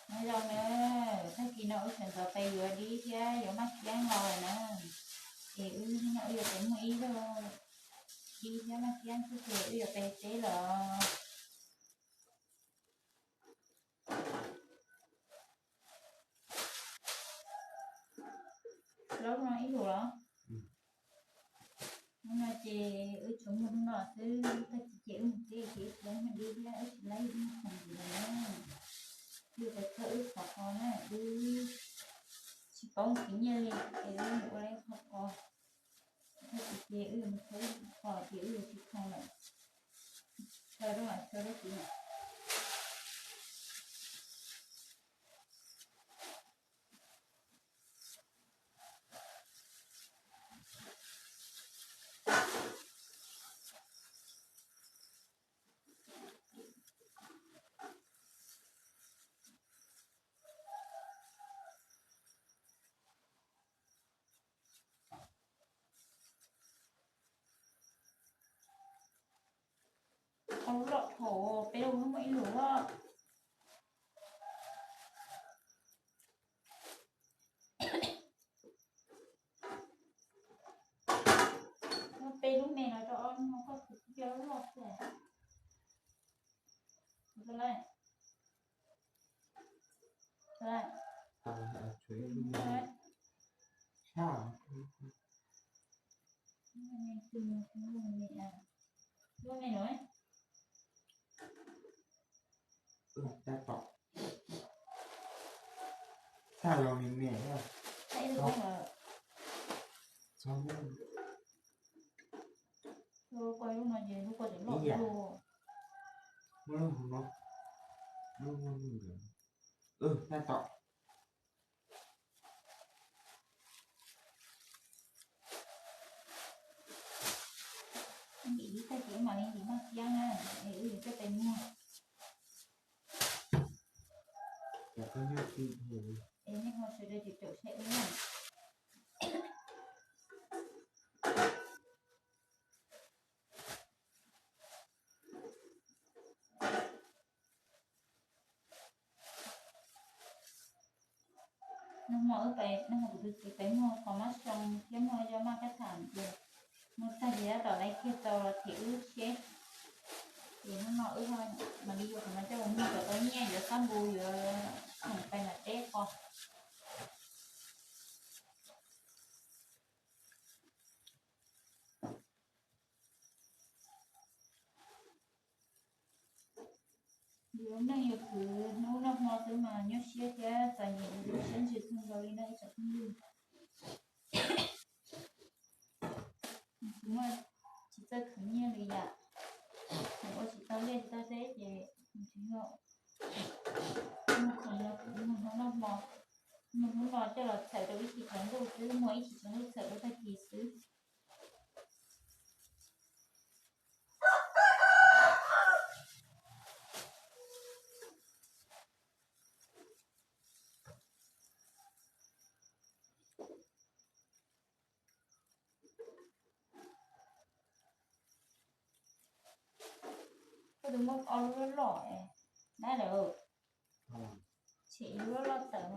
Nyob zoo na, tag kis no wb sawv ntxov pais yuav dib thiab yuav maj kiab los lawm na. Es wb hnub no wb yuav pais muag ib zaug dib thiab maj kiab xwb ces wb yuav pais teb lawm. Plaub no ib lus los? Hnub no ces wb tsuas muag hnub no xwb, tag kis ces wb mus teb ces wb tsis muag dib thiab wb tsis laib ib khoom ntxiv lawm na. Wb yuav pais thawj wb qhov ko na, wb tsis paub mus khwv nyiaj li ces wb mus ua lawm qhov ko. Tag kis ces wb yuav mus thawj wb qhov ces wb yuav tsis khoom lawm. Chaw rau mam chaw rau tid na. Au loj thaum peb lub muaj ib lus loj. Muab peb lub me no rau ob lub no koj khwv coj loj xwb. Lub me no. Tab tom tag los me me. Txog lub, lub ko lub no ces lub ko tseem loj ib yam. Muab lub hauv no, lub no, tab tom. Ntim ib tag ces mam li ntim maj kiab na, es wb yuav coj pais muag. Es nej ho sawv daws caum caum saib wb na. Nag hmo wb pais, nag hmo kuv tus txiv pais muag qhov mab xyoo thiab muag cov maj kab tham ces muag tag ces tab tom lawv kiag tau los them wb seb. Ces hnub no wb mam li yuav qhov no coj mus muag kom tau nyiaj yuav xab npus yuav khoom pais nram teb ko. Yuav neej yuav kwv hnub noj hmo xwb mas nyuaj siab thiab txom nyem siab ntsws kawg nkaus li no ib tsoom phooj ywg. Tsis muaj, tsis txawj khwv nyiaj li yam, ua tsis tau liaj tsis tau teb ces tsis yog muag khoom no, muag hnub noj hmo, muag hnub no coj los txhawm rau ib chim tsaus ntuj xwb, muag ib chim tsaus ntuj txhawm rau tag kis xwb. Koj tus muaj ob lub loj loj, dab lawm, tshem lub loj loj tawm.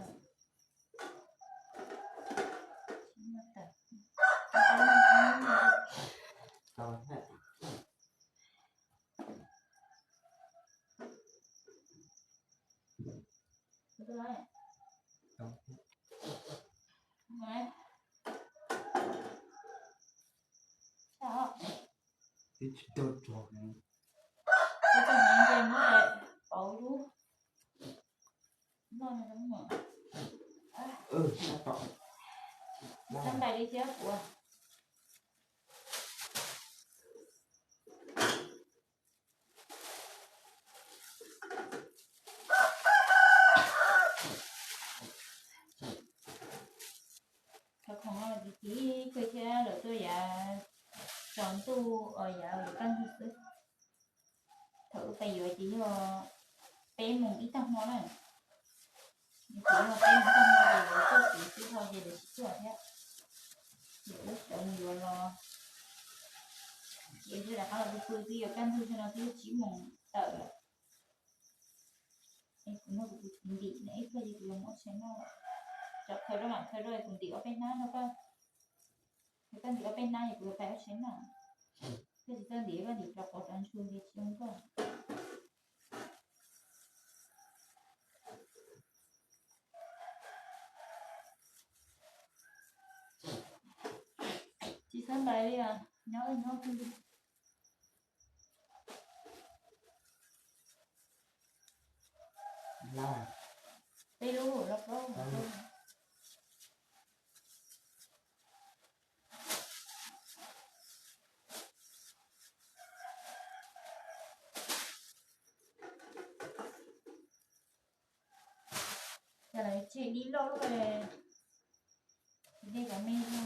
Twb tsis tau tso. Tab tom, tab tom li thiab kuv. Cov khoom no los tsis txiv kawg thiab lawv tuaj yav tsaus ntuj, yav yuav kaj ntug xwb. Thaum wb pais yuav ces yog peb moos ib tag hmo na. Ces yog peb moos ib tag hmo ces lawv tuaj txiv xwb ho ces lawv tsis tuaj thiab. Ces wb sawv mus yuav los, ces rov qab los pw pw twb yuav kaj ntug xwb no twb tsib moos tawm lawm. Kuv noj kuv tus ntim no ib pliag ces kuv yuav mus ua tshais noj. Tsam khaws rau mam khaws rau, kuv ntim ob peb hnab no, koj ntim ob peb hnab es kuv yuav pais ua tshais noj. Koj tsis txawj ntim, koj ntim rau qhov cov ntsuag ces tsis zoo nkauj. Tsis txhob ntais li os, nyob nyob twg li. Peb lub los plaub. Cas lawv tseg dib loj luaj li, dej cov me no.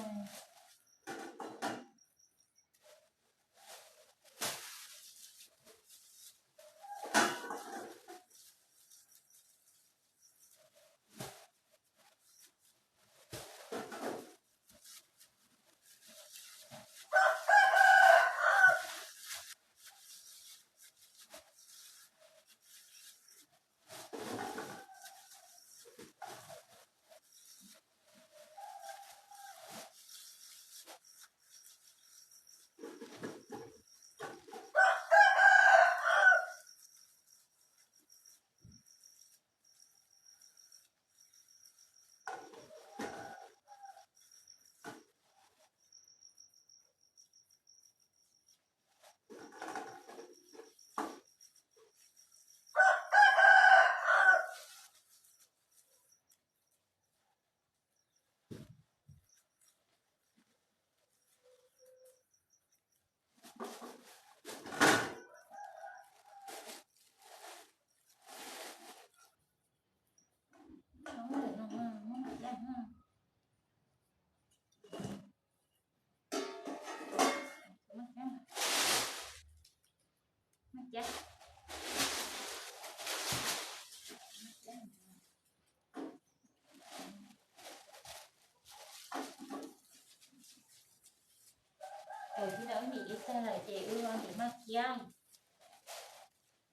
Thaum tsis tau ib ntim ib tag lawm ces wb ntim maj kiab.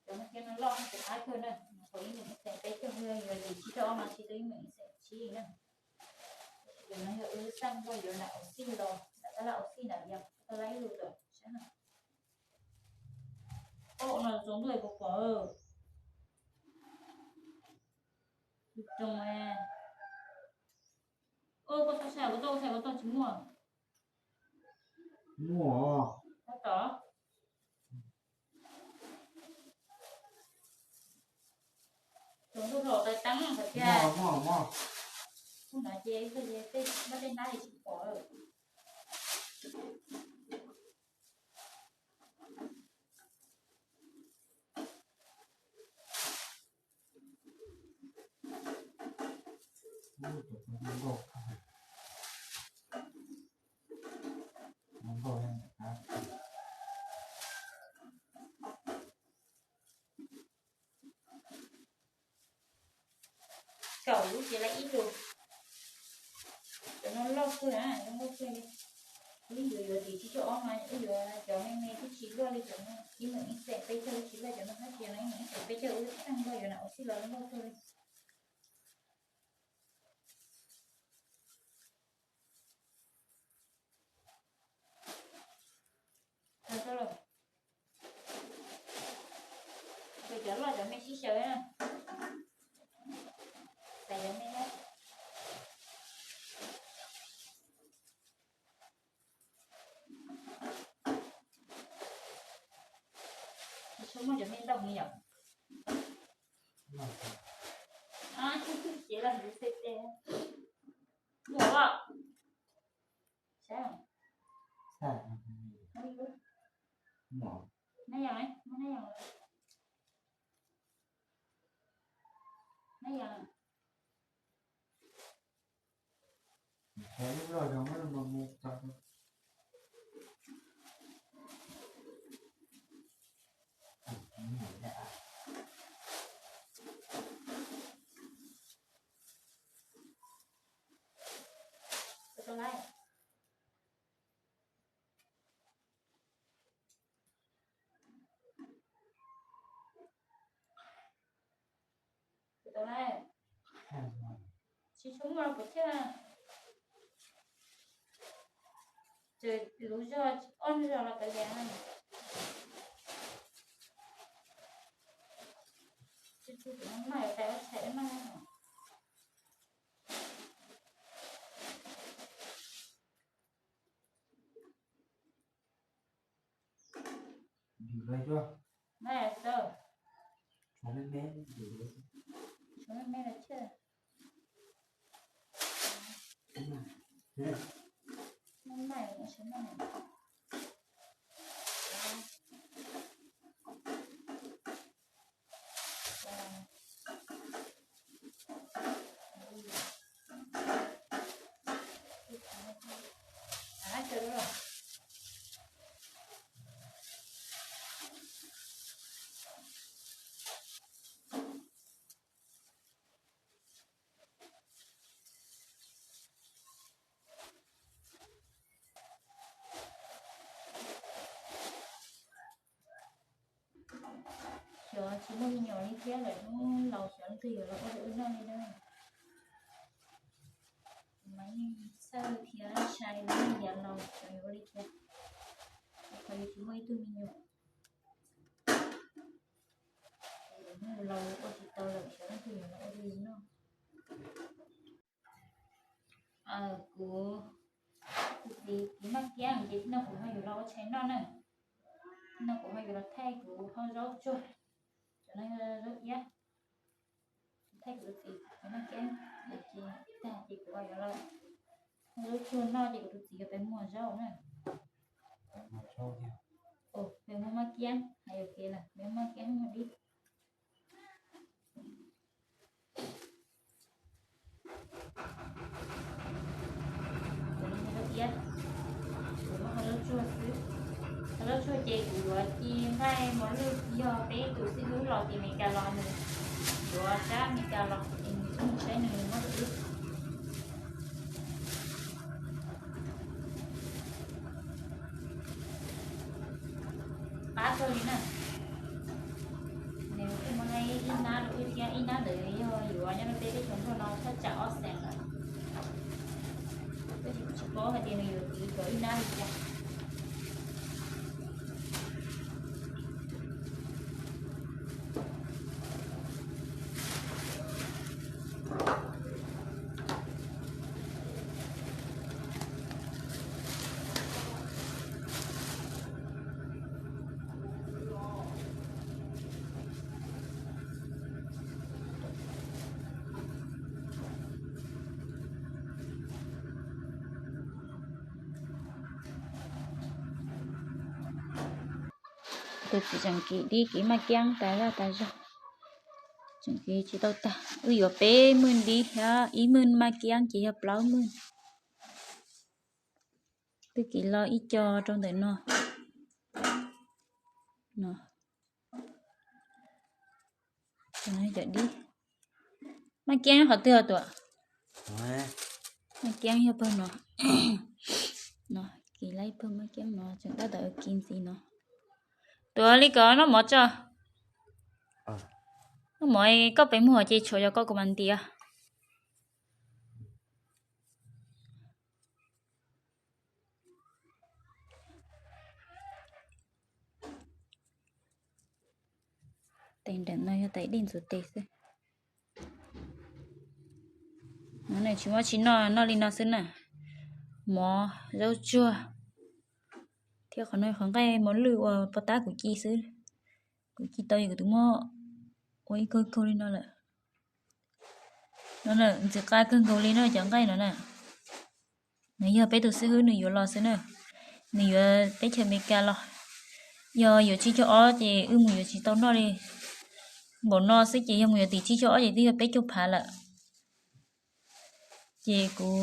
Cov maj kiab no loj heev, qab kawg na, qhov ib meem ib xees peb caug, yuav ntim tsib caug ob mas tsis tau ib meem ib xees tsib na. Cov no yog wb xaj nplooj yuav nram auv xij los, nram tab laj auv xij na, yog tab laj ib lus tom sab na. Ob no tsaus ntuj puas pom? Tsis tsaus. Ua koj txhob sai, koj txhob sai, koj txhob tsis muaj. Muaj. Tab tom. Tsaus ntuj los tais teeb qhov tiag. Muaj, muaj, muaj. Hnub no ces tej, tej nab tej hnab li tsis pom lawm. Kaum lub ces lawv ib lus. Cov no loj kawg na, zoo nkauj kawg li. Wb yuav, yuav tim tsib caug ob mas wb yuav cov me me twb tsis luaj li cov no, ib meem ib xees peb caug twb tsis luaj cov no, tab sis no ib meem ib xees peb caug wb xaj nplooj yuav nram auv xij los zoo nkauj kawg li. Cov loj cov me sib xyaw na. Xav cov me na. Tsis muaj cov me ntau heev yom. Ces los ntxiv xej tes. Muaj os. Saib. Nab yog, muaj nab yog. Nab yog. Tsis tshua muaj los puas thiaj, ces lub zog ob zog los kav liam na. Tsis tshua tus maj tais ua tshais na. Xyov tsis muaj me nyuam li thiab lawm hnub laus xyov leej twg yuav los ua rau wb noj li na. Mas yeej txhawj thiab ntshai li yav laus xyov yuav ua li cas, qhov yus tsis muaj ib tug me nyuam. Hnub laus ua tsis tau lawm xyov leej twg yuav los ua rau yus noj. Kuv, kuv txiv, kuv Maj Kiab ces no kuv ho yuav los ua tshais noj na. No kuv ho yuav los thaij kuv hau zaub tsuag, cov no zaub iab. Thaij kuv txiv, kuv Maj Kiab, ces tag ces kuv ho yuav los hau zaub tsuag noj ces kuv tus txiv yuav pem muag zaub na. Pem muag Maj Kiab, hais yuav kev lawm, pem muag Maj Kiab muag dib. Kuv muab hau zaub tsuag xwb. Hau zaub tsuag ces kuv yuav ci nqaij mos lwj, yog peb tus xib hwb los tim Meskas los nws yuav rab Meskas los es nws tsis mus saib nws muab rau wb. Qab kawg li na. Nws thiaj muab ib nab rau wb thiab, ib nab ntawd yog yuav nyob rau peb teb chaws Nplog no thaj tsam ob xees lawm. Tab sis kuv tsis paub hais tias nws yuav tiv rau ib nab li cas. Tus txiv tseem kiv dib kiv Maj Kiab tas zaj tas zog, tseem kiv tsis tau tag. Wb yuav peb mwj dib thiab ib mwj Maj Kiab ces yog plaub mwj. Twb kiv los ib co rau ntawm no. No, cov dib Maj Kiab qhov twg os Tuam? Maj Kiab yog pawg no. No, kiv laib pawg Maj Kiab no tseem tab tom kiv ntxiv no. Tuam, li ko noj mov tso. Noj mov koj pem muag ces tshuav yog koj kuv mam ntiav. Tes nram no yog tais dej ntxuav tes xwb. No nws tsis muaj tsis noj, noj li no xwb na. Mov, zaub tsuag, thiab qhov no qhov nqaij mos lwj uas pov tab kuv ci xwb. Kuv ci tau es kuv twb muab ua ib kaug kaug li no lawm. No na, ntxim qab kawg nkaus li no cov nqaij no na. Nws yog peb tus xib hwb nws yuav los xwb na. Nws yuav teb chaws Amelikas los. Yog yuav tsib caug ob ces wb mus yuav tsis tau noj li. Npaum no xwb ces yog mus yuav tim tsib caug ob ces twb yog peb caug phav lawm. Ces kuv,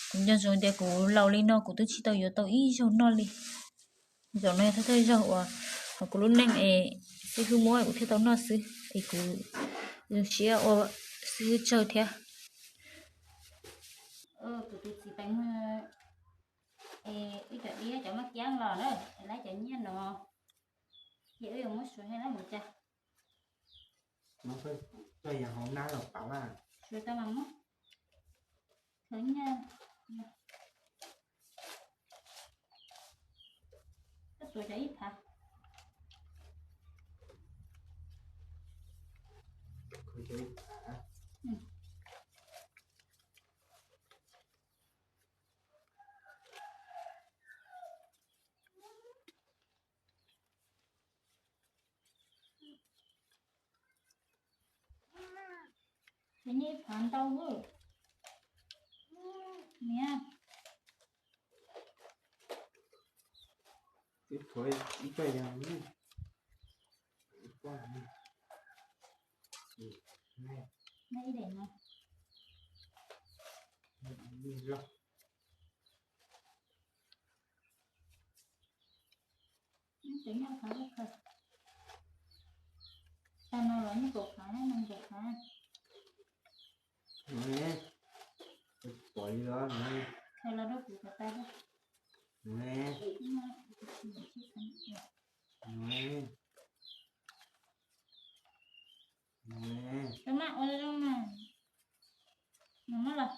kuv nco ntsoov tias kuv laus li no kuv twb tsis tau yuav tau ib zaug noj li. Zaum no yog thawj thawj zaug uas hauv kuv lub neej es xib hwb muab kuv thiaj tau noj xwb, es kuv zoo siab ua xib hwb tsawg thiab. Kuv tus txiv pem muag, es wb cov dib cov Maj Kiab los na, es lawv cov nyiaj no, ces wb yuav muab suav saib lawv mus cas. No koj coj yog hauv nab los pauv a. Sawv tau mas muab khaws nyiaj, koj tuav cov ib phav. Khaws cov ib phav. Ces nyiaj ib phav ntau ua niam. Ib phav ib co yog ib phav. Ib daim no. Tau no los nyiaj kaum phav, nees nkaum phav. Pom li los khaws los rau kuv kom tau. Koj maj ua zoo mas, nws muab los.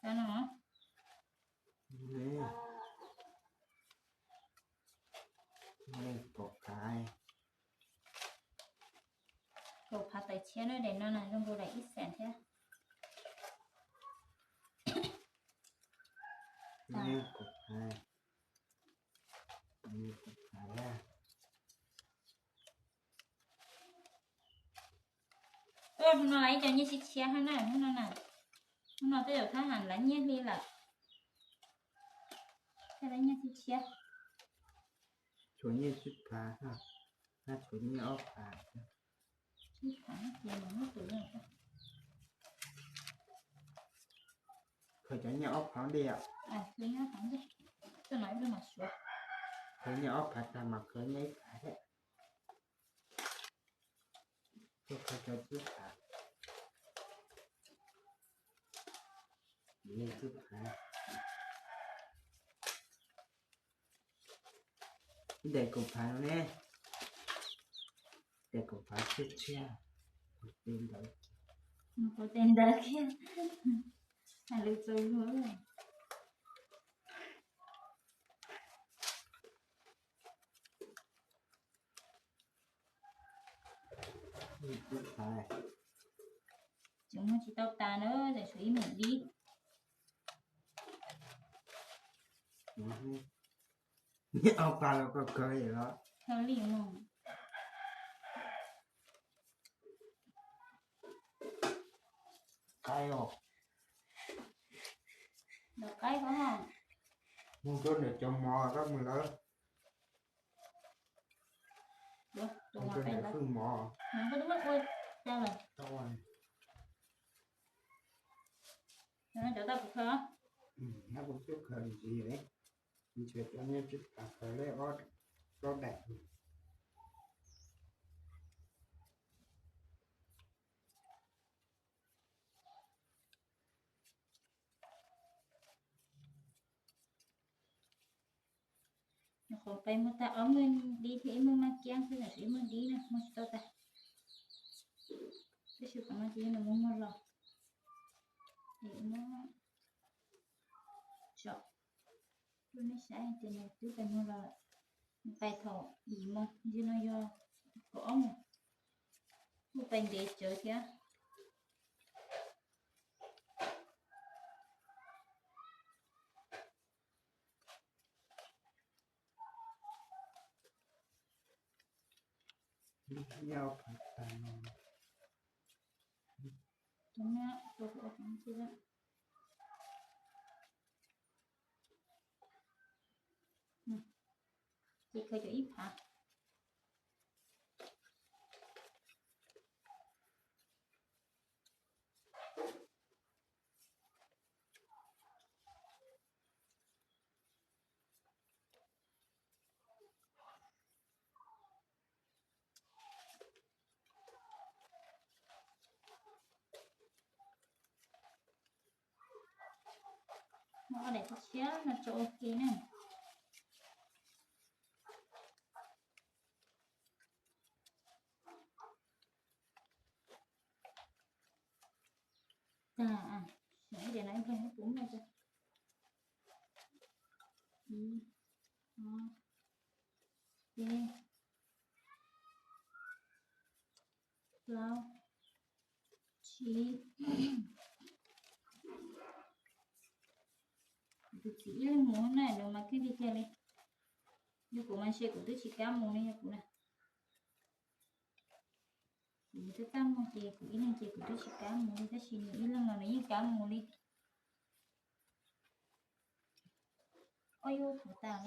Tau no. Kaum phav tawm tshiab na, daim no na zoo nkaus daim ib xees thiab. Hnub no lawv ib co nyiaj tshiab tshiab hab na, hnub no na, hnub no tej zaum thab ham lawv nyiaj hli lawm, thiaj lawv nyiaj tshiab tshiab. Tshuav nyiaj tsib phav, hab tshuav nyiaj ob phav. Tsib phav ces mus muab tus khaws cov nyiaj ob phav ntej. Khaws nyiaj ob phav tag mas khaws nyiaj ib phav thiab. Tuaj khaws cov tsib phav. Nyiaj tsib phav. Ib daim kaum phav no ne. Daim kaum phav tshiab tshiab. Ua tes ntawd kiag. Hais lus txaus luag. Tseem muag tsis tau tas na, tseem tshuav ib meem dib. Ob phav los koj khaws li los? Khaws li mus. Qaib os. Ntawm qaib ko. Mus rau ntawm cov mov koj mus lawm. Mus rau ntawm fwj mov. Tau. Nab kuv twb khaws ntsis li, ntshe cov nyiaj tsib phav khaws li ob plaub daim. Nyuam qhuav pais muag tag ob muag dib thiab ib muag maj kiab xwb, ib muag dib na muag tsis tau tag. Tab sis qhov no ces nws muag muag los es muab tsom rau nej saib tias nws twb pais muag los lawm. Nws pais thaum yim moos, ntsis no yog kaum ob moos, kuj pais ntev tsawv thiab. Ces khaws cov ib phav. Muab ob daim tshiab no tso ua ke na. Ib diav no ib pliag kuv muab tso. Ib, ob, peb, plaub, tsib. Kuv tus txiv ib leeg mus na, nws mas keej tiag tiag li. Yog kuv mas ntshe kuv twb tsis kam mus li, yog kuv na. Kuv twb txaj muag ces kuv ib leeg ces kuv twb tsis kam mus li, tab sis nws ib leeg los nws yeej kam mus li. Ua yuav kuv tas.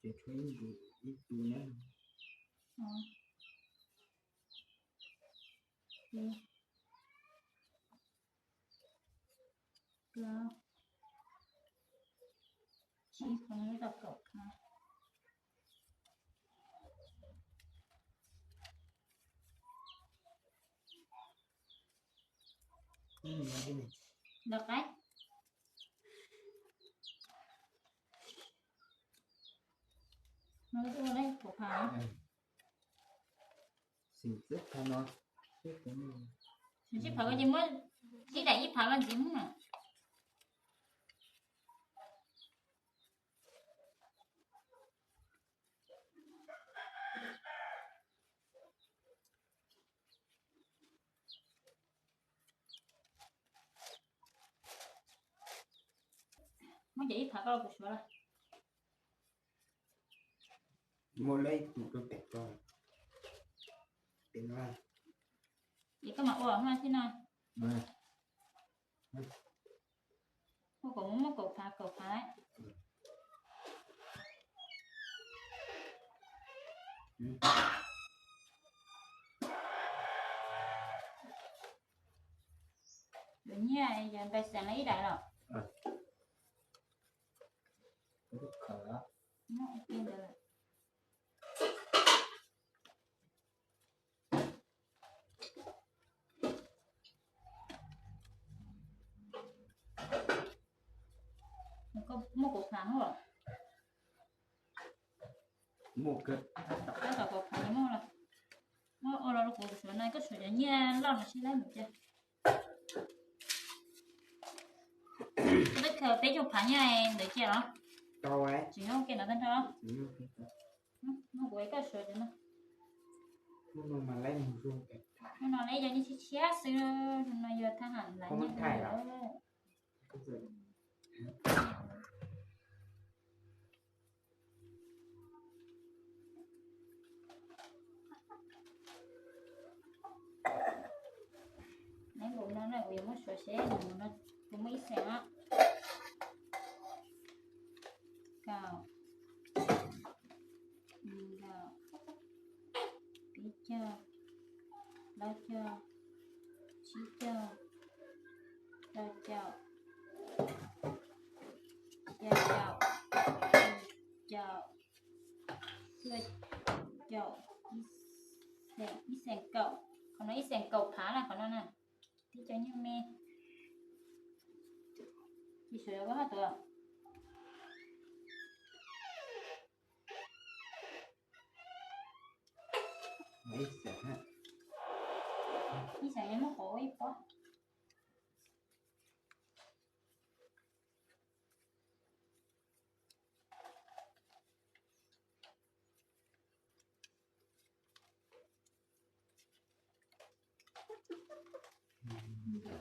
Ces tshuav ib tus, ib tus na. Plaub, tsib, plaub, kaum phav. Los qaib. No ua kaum phav. Xim txib phav no. Xim txib phav ko ces muab ib daim ib phav los ntxiv mus na. Muab cov ib phav ko los kuv suav lawm. Muab lawm ib tug rau pem ko. Pem no. Ces koj mam ua no xwb no. Muab kaum, muab kaum phav, kaum phav. Cov nyiaj yog npais xeem los ib daim los? Muaj kaum phav os. Muaj kawg. Tab tom kaum phav muaj los. Muab ua los kuv suav no, koj suav cov nyiaj loj no seb lawv mus cas. Koj twb khaws peb caug phav nyiaj ntawd cia los? Tsis nyob ua ke no tag nrho. Muab kuv koj suav cov no. Hnub no lawv yog nyiaj tshiab tshiab xwb, no yog thaj ham lav nyiaj lawm. Neb npaum no na, kuv yuav muab suav seb npaum no, kuv muaj ib xeem os. Kaum, kaum, peb caug, plaub caug, tsib caug, rau caum, xya caum, rau caum, cuaj caum, ib xeem, ib xeem kaum, qhov no ib xeem kaum phav na qhov no na. Tib co nyuj me. Tis sawv ua haj tuaj. Ib xeem muab qhov ua ib pob.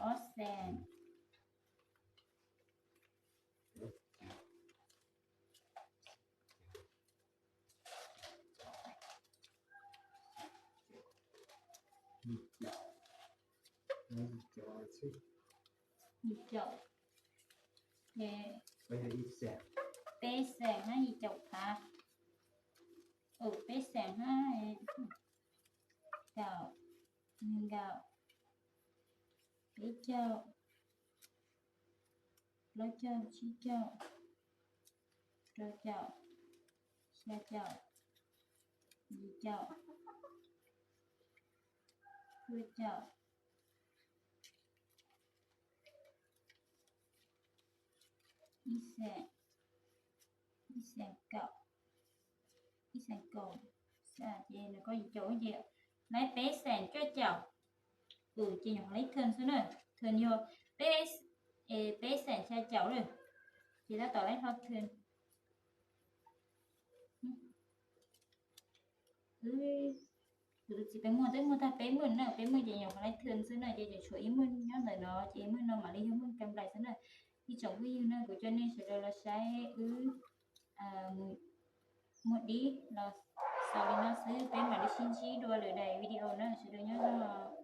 Ob xeem. Yim caum, yim caum, ces peb xees hab yim caum phav, peb xees hab, kaum, nees nkaum, peb caug, plaub caug, tsib caug, rau caum, xya caum, yim caum, cuaj caum, ib xees, ib xees kaum, ib xees kaum, ces nws koj yim caum ces lawv peb xees cuaj caum, ces nyuam qhuav lawv thwm xwb na, thwm yog peb, peb xees xya caum lawm, ces tab tom lawv ho thwm. Wb, kuv tus txiv peb muag twb muag tag peb mwj na, peb mwj ces nyuam qhuav lawv thwm xwb na, ces tseem tshuav ib mwj nyob ntawm no, ces ib mwj no mam li yog mwj kam nplaim xwb na. Ib tsoom phooj ywg na, kuv coj nej sawv daws los saib wb muag dib los xaus li no xwb, peb mam li sib ntsib dua lwm daim video na, sawv daws nyob zoo.